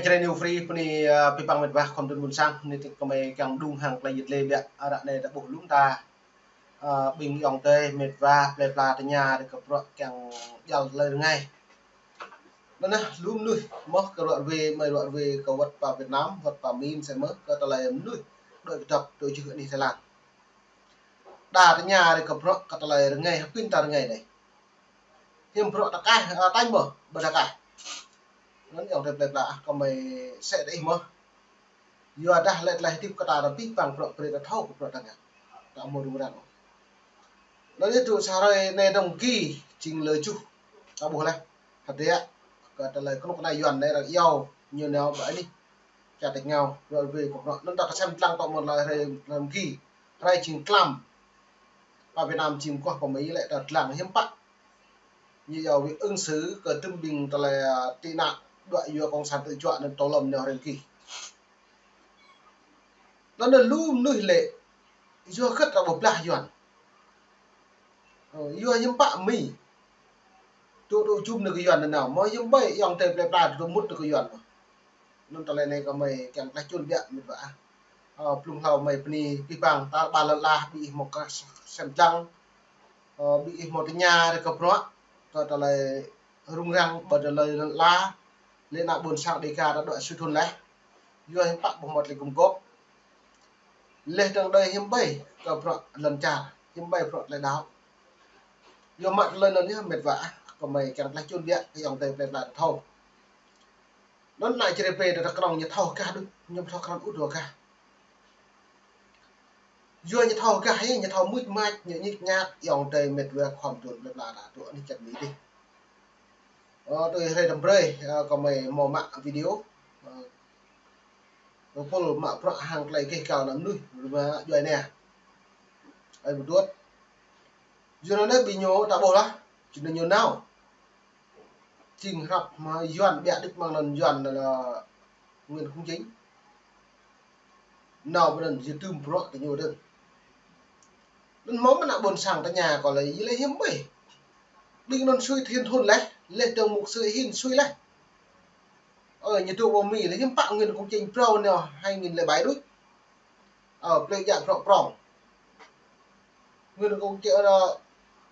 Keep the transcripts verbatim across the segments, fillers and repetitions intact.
Jrai New Free, bơni, ơ, abih bang met wa khom tŭ ƀuôn sang, anai tơ gơmơi kiăng đung hăng tơlơi yet lĕ biă, ơ, ră anai ta ƀuh lŏm ta, ơ, ƀing ayŏng adơi met wa plơi pla tơña rai kơ bruă kiăng djăl tơlơi rơngai. Anŭn yơh, lu mơnuih mơ̆ kơ ruă rơwe, mơi ruă rơwe kơ wơ̆t pơ Việt Nam, wơ̆t pơ Mi sĭt mơ̆ kơ tơlơi mơnuih đuaĭ kơdŏp, đuaĭ jưh anih Thái Lan. Đa tơña rai kơ bruă kơ tơlơi rơngai, hơpin ta rơngai anai. Hiư̆m bruă ta kah, ơ, tañ mơ̆, ƀu ta kah. Anŭn ayŏng adơi plơi pla, kơmơi sĕ rai mơ̆. Yua dah lĕ tơlơi hơdip kơ ta rai abih bang bruă brơi ta thâo kơ bruă ta ngă. Ta mơ̆ rŭng răng. Anŭn yơh tŭ sa hrơi anai dơ̆ng gih jing lơ juh. Ta ƀuh laih. Hơdră kơ tơlơi kơnuk kơna Yuan anai arăng iâu ñu nao ƀơi anih čar tač rơngiao, ruă rơwe kơ bruă. Anŭn ta kơsem lăng tŏ mơ̆n hrơi lăm gih. Hrơi jing tlam. Pơ Việt Nam jing kuah pơ Mi lĕ ta lăng hiư̆m pă. Ñu iâu vị ứng xử kơ tơm ƀing tơlơi, ơ, tị nạn đuaĭ yua cộng sản tự do anŭn tơlơi lăm nao hrơi gih. Anŭn lu mơnuih lĕ, yua hơget ta ƀu blah Yuan. Ơ, yua hiư̆m pă Mi. Tŭ tŭ jum nao kơ Yuan anŭn nao. Mơ̆ hiư̆m ƀơi ayŏng adơi plơi pla tŭ mŭt nao kơ Yuan mơ̆. Anŭn tơlơi anai kơmơi kiăng tlaih čun biă met wa. Ơ, blung hlâo mơi bơni abih bang ta ƀar lŏn ala ƀing ih mơ̆ kơsem lăng. Ơ, ƀing ih mơ̆ tơña rai kơ bruă kơ tơlơi rŭng răng ƀơi tơlơi lŏn ala. Lĕ ană ƀôn sang Đêga ta đuaĭ sui thŭn laih. Yua hiư̆m pă ƀu hmâo tơlơi gum gôp. Laih dơ̆ng đơi hiư̆m ƀơi kơ bruă lŏn čar, hiư̆m ƀơi bruă tơlơi đaŏ. Yua mă tơlơi anŭn yơh met wa, kơmơi kiăng tlaih čun biă kơ ayŏng adơi plơi pla thâo. Anŭn ană Jrai pơ ta kơnơ̆ng ñu thâo kah đôč, ñu thâo krăn ŭt dua kah. Yua ñu thâo gah yơh, ñu thâo mưč mač, ñu ñik ñak, ayŏng adơi met wa khom tŭ plơi pla ta tŭ anih čar Mi dih. Ơ, tui hrơi tơm brơi, ơ, kơmơi hmâo mă video. Ơ, pul mă bruă hăng tơlơi gêh gal ană mơnuih, rơma djuai ania. Ơi mơtuăt. Yua anŭn ƀing ñu ta ƀuh laih, jing anŭn ñu nao. Jing hrăp mơ̆ Yuan biă đĭt mơ̆ng anŭn Yuan anŭn lĕ Nguyễn Công Chính. Nao ƀơi anŭn jing tơm bruă kơ ñu dơ̆ng. Anŭn mơ̆ ană ƀôn sang tơña kơ lĕ, yua lĕ hiư̆m ƀơi. Ƀing anŭn sui thŭn thŭn laih, laih dơ̆ng mục sư Hin sui laih. Ơ, ñu tŭ pơ Mi lĕ hiư̆m pă Nguyễn Công Chính phrâo nao hai nghìn lẻ bảy đôč. Ơ, plơi djă prŏng prŏng. Nguyễn Công Chính, ơ,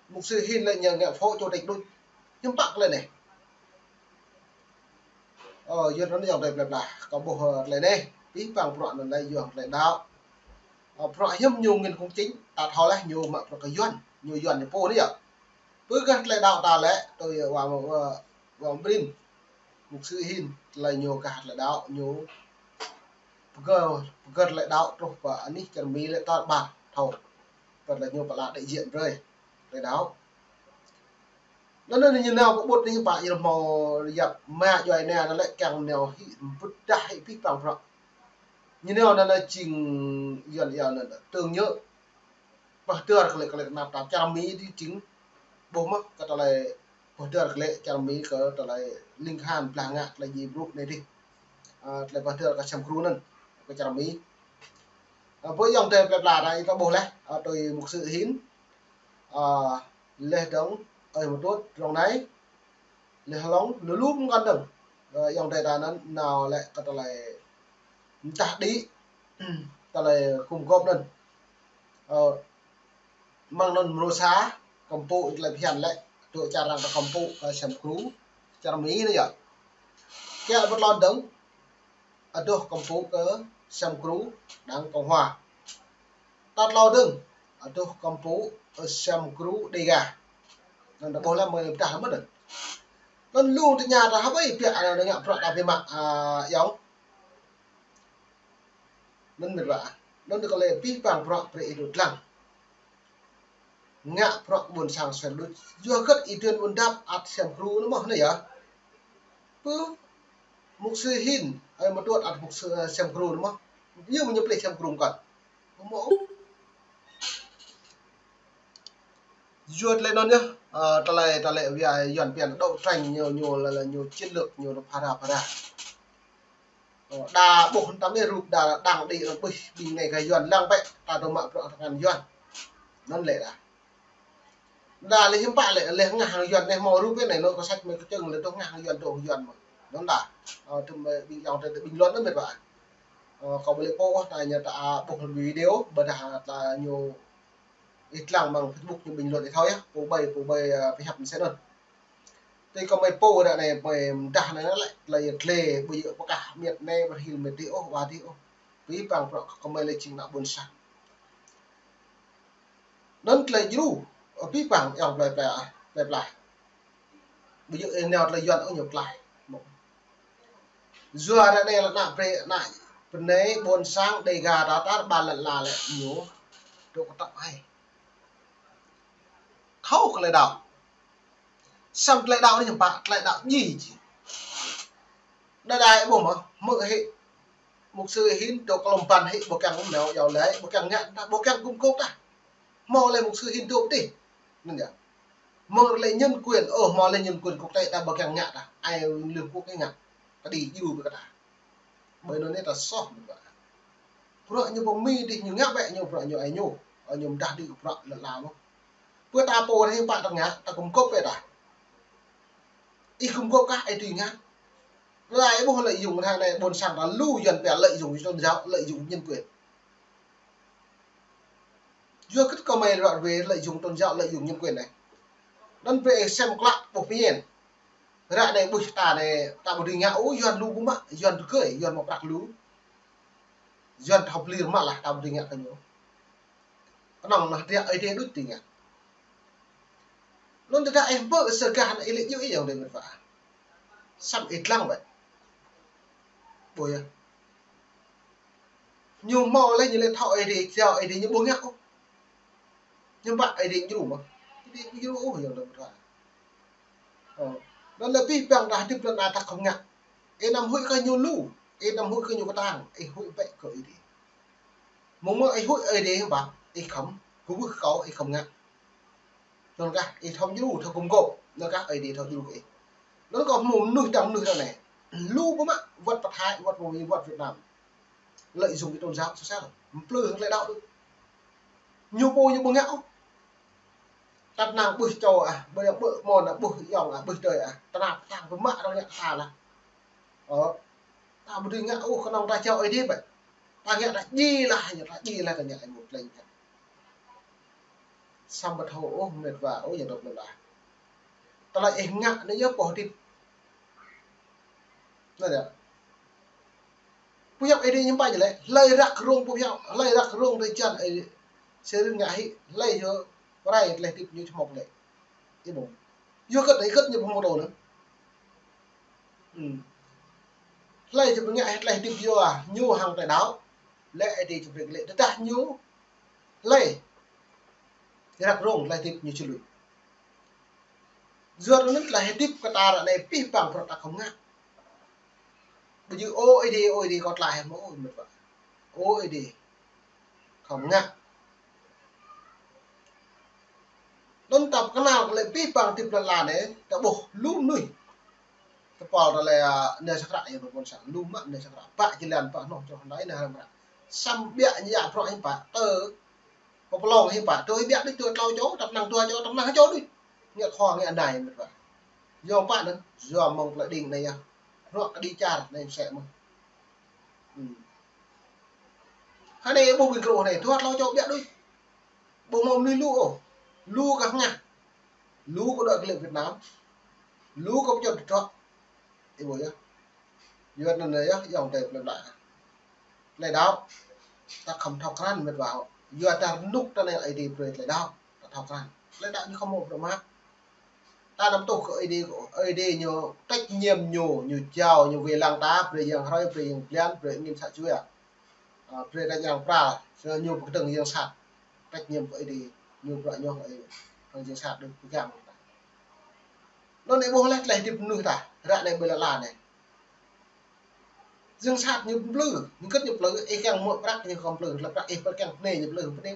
mục sư Hin lĕ ñu ngă phó chủ tịch đôč. Hiư̆m pă tơlơi anai. Ơ, yua anŭn ayŏng adơi plơi pla. Kâo ƀuh, ơ, tơlơi anai. Abih bang bruă anŭn lĕ yua tơlơi đaŏ. Ơ, bruă hiư̆m ñu Nguyễn Công Chính. Ta thâo laih ñu mă bruă kơ Yuan. Ñu Yuan ñu pô anai yơh. Pơ gah tơlơi đaŏ ta lĕ. Tui wa, wa, wa Brin. Mục sư Hin, tơlơi ñu gah tơlơi đaŏ, ñu pơgơ̆, pơgơ̆ tơlơi đaŏ truh pơ anih čar Mi lĕ ta ƀar thâo. Pơ tơlơi ñu pơala đại diện brơi tơlơi đaŏ. Anŭn anŭn ñu nao pơ ƀut anai pă ñu hmâo yap mă djuai ania anŭn lĕ kiăng nao hĭ pơdah hĭ abih bang bruă. Ñu nao anŭn anŭn jing Yuan iâu anŭn tương nhớ. Pơhơdơr kơ lĕ, kơ lĕ kơnap tap čar Mi dih jing. Ƀuh mơ̆ kơ tơlơi pơhơdơr kơ lĕ čar Mi kơ tơlơi ling khan blah ngă tơlơi djai brŭ anai dih. Ơ, tơlơi pơhơdơr kơ Sam Kru anŭn kơ čar Mi. Ơ, ƀơi ayŏng adơi plơi pla ta ih ta ƀuh laih, ơ, tui mục sư Hin. Ơ, laih dơ̆ng, ơi mơtuăt, rŏng anai. Laih hlŏng, lu lu mơ̆ng kăn dơ̆ng. Ơ, ayŏng adơi ta anŭn nao lĕ kơ tơlơi mơdah đĭ, tơlơi gum gôp anŭn. Ơ, mơ̆ng anŭn mrô sa, kơmpŭ tơlơi phiăn lĕ, tŭ čar arăng ta kơmpŭ, ơ, Sam Kru, čar Mi anai yơh. Kiăng ƀu tlôn dơ̆ng, adoh kơmpŭ kơ Sam Kru, Đảng Cộng Hòa. Ta tlôn dơ̆ng, adoh kơmpŭ, ơ, Sam Kru Đêga. Anŭn ta ƀuh laih mơi pơdah mơ̆n anŭn. Anŭn lu tơña ta hơbơi biă anŭn ngă bruă ta biă mă, ơ, ayŏng. Anŭn met wa. Anŭn kơ lĕ abih bang bruă brơi ih tŭ lăng. Ngă bruă ƀôn sang sui đôč. Yua hơget ih tŭ ƀôn dap ăt Sam Kru anŭn mơ̆ anai yơh. Pơ mục sư Hin, ơi mơtuăt ăt mục sư, ơ, Sam Kru anŭn mơ̆. Ñu mơ̆ ñu plih Sam Kru mơ̆n. Mơ̆. Yua tơlơi anŭn yơh, ơ, tơlơi, tơlơi wia Yuan pian đấu tranh ñu, ñu lĕ, lĕ ñu chiến lược ñu phara phara. Ơ, đa ƀuh tăm ih rup đa đang đi ƀuh ƀing anai kơ Yuan lăng bĕ, ta tŭ mă bruă tơngan Yuan. Anŭn lĕ đa. Đa lĕ hiư̆m pă lĕ, lĕ ngă hăng Yuan anai hmâo rup anai, lŏ kơ săč mơi kơ čơ̆ng lĕ tŭ ngă hăng Yuan tŭ Yuan mơ̆n. Anŭn ta, ơ, tơm ƀing yŏng tơ ƀing lŏn anŭn mĕt wa. Ơ, kâo ƀu lĕ pô, ta ñu ta ƀuh video, ƀôdah ta ñu ih lăng amăng Facebook ñu ƀing lŏn ih thâo yơh, pô ƀai, pô ƀai, ơ, pơhiăp mơsĕ anŭn. Tui kơ mơi pô ră anai, mơi mơdah anai lĕ, tơlơi yơh tlĕ, ƀu djơ̆ pơkah mĕt anai, ƀu hil mĕt adih ôh, wa adih ôh. Pơpă bruă kơ mơi lĕ jing ană ƀôn sang. Anŭn tơlơi djru, ơ, pơpă yŏng plơi pla, plơi pla. Ƀu djơ̆ ih nao tơlơi Yuan ôh ñu klaih. Yua ră anai lĕ ană pre-, ană bơnai ƀôn sang Dêga ta tar ƀar lŏn ala lĕ ñu dŏ kơtăp ai. Thâo kơ tơlơi đaŏ. Samơ̆ tơlơi đaŏ anai ñu pă, tơlơi đaŏ djai či. Đa đa ih ƀuh mơ̆, hmư̆ hĭ. Mục sư Hin dŏ kơ lŏm ban hĭ ƀu kiăng nao iâu laĭ, ƀu kiăng ngă ta, ƀu kiăng gum gôp ta. Hmâo lĕ mục sư Hin dŏ pơ adih. Anŭn yơh. Hmâo lĕ nhân quyền, ơ, hmâo lĕ nhân quyền quốc tế ta ƀu kiăng ngă ta. Ai Liên Hợp Quốc ih ngă. Kơđi djru ƀơi kơ ta. Ƀơi anŭn anai ta soh mơ̆n ƀă. Bruă ñu pơmĭn adih ñu ngă ƀĕ ñu bruă ñu ai ñu. Ơ, ñu mơdah đĭ bruă lŏn ala mơ̆n. Pơ ta pô anai pă ta ngă, ta gum gôp ƀĕ ta. Ih gum gôp kah, ih tui ngă. Laĭ ƀuh lợi dụng ră anai ƀôn sang ta lu Yuan pia lợi dụng tôn giáo, lợi dụng nhân quyền. Yua kơ kơ mơi ră ruai lợi dụng tôn giáo, lợi dụng nhân quyền anai. Anŭn brơi ih sem klă ƀuh pơmĭn. Ră anai ƀuh ta anai, ta ƀu dưi ngă ôh, Yuan lu ƀu mă, Yuan rơgơi, Yuan mă prăk lu. Yuan thâo pơlir mă lah ta ƀu dưi ngă kơ ñu. Kơnơ̆ng anŭn hơdră Ơi Adai đôč dưi ngă. Anŭn tơdah ih ƀơ̆ sa gah anŭn ih lĕ djơ̆ ih yŏng dêh mĕt wa. Samơ̆ ih lăng ƀĕ. Ƀuh yơh. Ñu hmâo lĕ ñu lĕ thâo Ơi Adai, thâo Ơi Adai ñu ƀu ngă ôh. Ñu pă Ơi Adai djru mơ̆n. Ơi Adai djru ôh yŏng dêh mĕt wa. Ơ. Anŭn lĕ pơpă ta hơdip lŏn ala ta khŏm ngă. Ih anăm huĭ kơ ñu lu, ih anăm huĭ kơ ñu kơtang, ih huĭ ƀĕ kơ Ơi Adai. Mơ̆ng mơ̆ ih huĭ Ơi Adai hă ƀă, ih khŏm, kơ ƀuh kâo ih khŏm ngă. Anŭn kah ih thâo djru, thâo gum gôp, anŭn kah Ơi Adai thâo djru kơ ih. Anŭn kâo hmâo mơnuih dăng mơnuih ră anai. Lu ƀu mă, wơ̆t pơ Thái, wơ̆t pơ Mi, wơ̆t Việt Nam. Lợi dụng cái tôn giáo sơ sel. Mplư hăng tơlơi đaŏ đôč. Ñu pô ñu ƀu ngă ôh. Tăp năng ƀuh čô ah, ƀuh ƀuh mon ah, ƀuh yŏng ah, ƀuh tơi ah. Tơnap tang pơmă rŏng ngă ta lah. Ơ. Ta ƀu dưi ngă ôh, kơnơ̆ng ta jao Ơi Adai ƀĕ. Ta ngă ta djai lah, ñu ta djai lah, ta ngă ai mŭt lĕng. Samơ̆ ƀu thâo ôh mĕt wa ôh, yŏng dŏ plơi pla. Tơlơi ih ngă anai yơh pô hơdip. Anŭn yơh. Pơhiăp Ơi Adai ñu pă ñu lĕ, hlơi răk rông pơhiăp, hlơi răk rông tơčan, ơ, sơrĭn ngă hĭ, hlơi yơh pơrai tơlơi hơdip ñu či hmâo lĕ. Ih ƀuh. Yua kơ tơlơi hơdip ñu ƀu hmâo tơ anŭn. Hmm. Hlơi či pơngă hĭ tơlơi hơdip yua ñu hăng tơlơi đaŏ. Lĕ Ơi Adai či brơi lĕ tơdah ñu. Hlơi răk rông tơlơi hơdip ñu či lui. Yua anŭn tơlơi hơdip kơ ta ră anai pih pang bruă ta khŏm ngă. Ƀu djơ̆ ơ Ơi Adai, ơ Ơi Adai kâo tlaih hĭ mơ̆ ôh mĕt wa. Ơ Ơi Adai. Khŏm ngă. Anŭn ta pơkơnăl kơ lĕ pih pang hơdip lŏn ala anai, ta ƀuh lu mơnuih. Tơpul ta lĕ, a, nao sang kră yơh ƀôn sang, lu mă nao sang kră. Pă jơlan pă hnoh čoh anai nao sang kră. Samơ̆ ƀiă ñu yă bruă hiư̆m pă, tơ. Pơplông hiư̆m pă, tui ƀiă đôč tui tlâo čô, tăp năng dua čô, tăp năng ha čô đôč. Ngă khua ngă anai mĕt wa. Yua pă anŭn, yua mơ̆ng tơlơi đing anai yơh. Bruă kơđi čar anai mơsĕ mơ̆n. Hmm. Hơnai ƀuh ƀing kru hơnai, dua tlâo čô ƀiă đôč. Ƀu hmâo mơnuih lu ôh. Lu kơ hơngah. Lu kơ dŏ kơ lĕ Việt Nam. Lu kơ pơčot pơčot. Ih ƀuh yơh. Yua anŭn yơh, yŏng dêh plơi pla. Tơlơi đaŏ. Ta khŏm thâo krăn mĕt wa. Yua ta rơnŭk ta anai Ơi Adai brơi tơlơi đaŏ. Ta thâo krăn. Tơlơi đaŏ ñu khŏm hmâo bruă mă. Ta anăm tuh kơ Ơi Adai, Ơi Adai ñu trách nhiệm ñu, ñu jao, ñu wai lăng ta, brơi yang hrơi, brơi yang blan, brơi angĭn sa jua. A, brơi ta yang pral, sơ ñu pơkơdơ̆ng yang sat. Trách nhiệm kơ Ơi Adai, ñu bruă ñu hăng yang sat đôč pơgang ta. Anŭn ih ƀuh lĕ tơlơi hơdip mơnuih ta, ră anai ƀơi lŏn ala anai. Yang sat ñu mplư, ñu kơ̆t ñu mplư, ih kiăng mơ̆ prăk ñu khŏm mplư, lă prăk ih pơkiăng bơnai ñu mplư bơnai.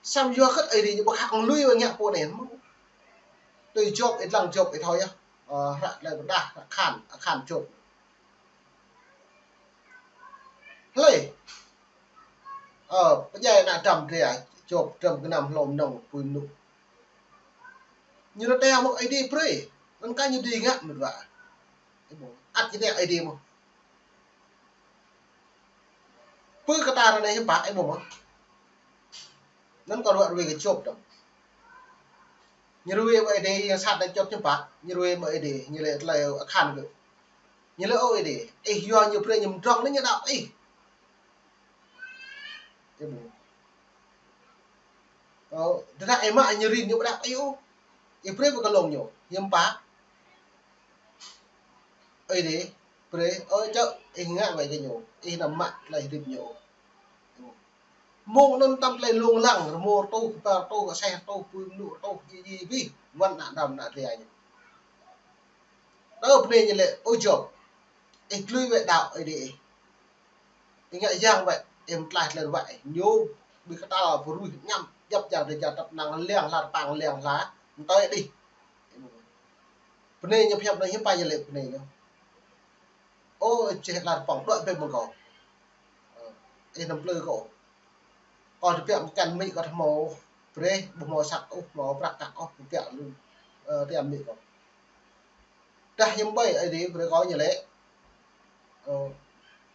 Samơ̆ yua kơ Ơi Adai ñu ƀu khă ƀơ̆ng lui wơ̆t ngă pô anai mơ̆. Tui Jôb, ih lăng Jôb ih thâo yơh. Ơ, hră tơlơi pơdah, hră Akhan, Akhan Jôb. Hlơi. Ơ, pơdjai ană dăm drơi, Jôb dram gơnam hlô mơnơ̆ng apui mơnŭ. Ñu nao tơl mơ̆ng Ơi Adai brơi. Anŭn kah ñu dưi ngă mĕt wa. Ih ƀuh, ăt ñu tĕk Ơi Adai mơ̆n. Pơ kơ ta ră anai hiư̆m pă, ih ƀuh mơ̆n. Anŭn kâo ruă ruai kơ Yôp dơ̆ng. Ñu ruai ƀơi Ơi Adai, yang sat anŭn čŏt hiư̆m pă, ñu ruai ƀơi Ơi Adai, ñu laĭ tơlơi akhan kơ. Ñu laĭ: Ơ Ơi Adai, ih yua ñu brơi ñu mdrŏng anai ñu đaŏ ih. Ih ƀuh. Ơ, tơdah ih mă ñu rin ñu ƀu đaŏ ih ôh. Ih brơi pơ kơ lông ñu, hiư̆m pă. Ơi Adai brơi, ơ, čơ̆, ih ngă wai kơ ñu, ih anăm mă tơlơi hơdip ñu. Mơ̆ng anŭn tơm tơlơi lông lăng, rơmô rơtuh, kơpal rơtuh, aseh rơtuh, apui mơnŭ rơtuh, ji ji abih, wơ̆t ană đam ană tria ñu. Tơ bơnai ñu laĭ: Ơ Yôp, ih tơlui wơ̆t đaŏ Ơi Adai ih. Ih ngă yang wơ̆t, ih mơtlaih tơlơi ruă ih. Ñu ƀing kơtăl pơruih añăm, djŏp jang drơi jang tơpă năng liăng hla tơpă liăng hla, mơtơi đih. Bơnai ñu pơhiăp anai hiư̆m pă ñu laĭ bơnai ñu. Ơ, ih čih hla tơpă đuaĭ bĕ mơ̆ng kâo. Ơ, ih anăm plư kâo. Kâo tơbiă mơkăn amĭ kâo tơ hmâo brơi, ƀu hmâo sat ôh, hmâo prăk kăk ôh, tơbiă lu, ơ, tơbiă amĭ kâo. Tơdah hiư̆m ƀơi Ơi Adai brơi kâo ñu laĭ. Ơ,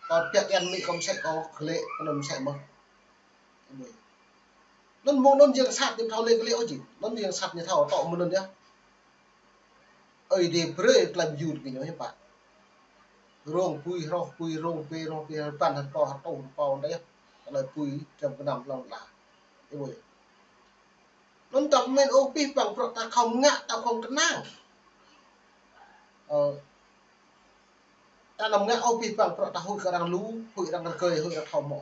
kâo tơbiă tơbiă amĭ kâo mơsĕ kâo kơ lĕ, kơ anŭn mơsĕ mơ̆n. Anŭn mơ̆ng anŭn yang sat ñu thâo lĕ kơ lĕ ôh či. Anŭn yang sat ñu thâo tŏ mơ̆ng anŭn yơh. Ơi Adai brơi tơlơi mơyun kơ ñu hiư̆m pă. Rông apui, hroh apui, rông bê, rông bê, hơbăn, hơpô, hơtuh, hơpô, anŭn yơh. Tơlơi apui, trăm gơnam hlŏng lar. Ih ƀuh yơh. Anŭn ta pơmĭn ôh abih bang bruă ta khŏm ngă, ta khŏm kơnang. Ơ, ta anăm ngă ôh abih bang bruă ta huĭ kơ arăng lu, huĭ arăng rơgơi, huĭ arăng thâo mơ̆.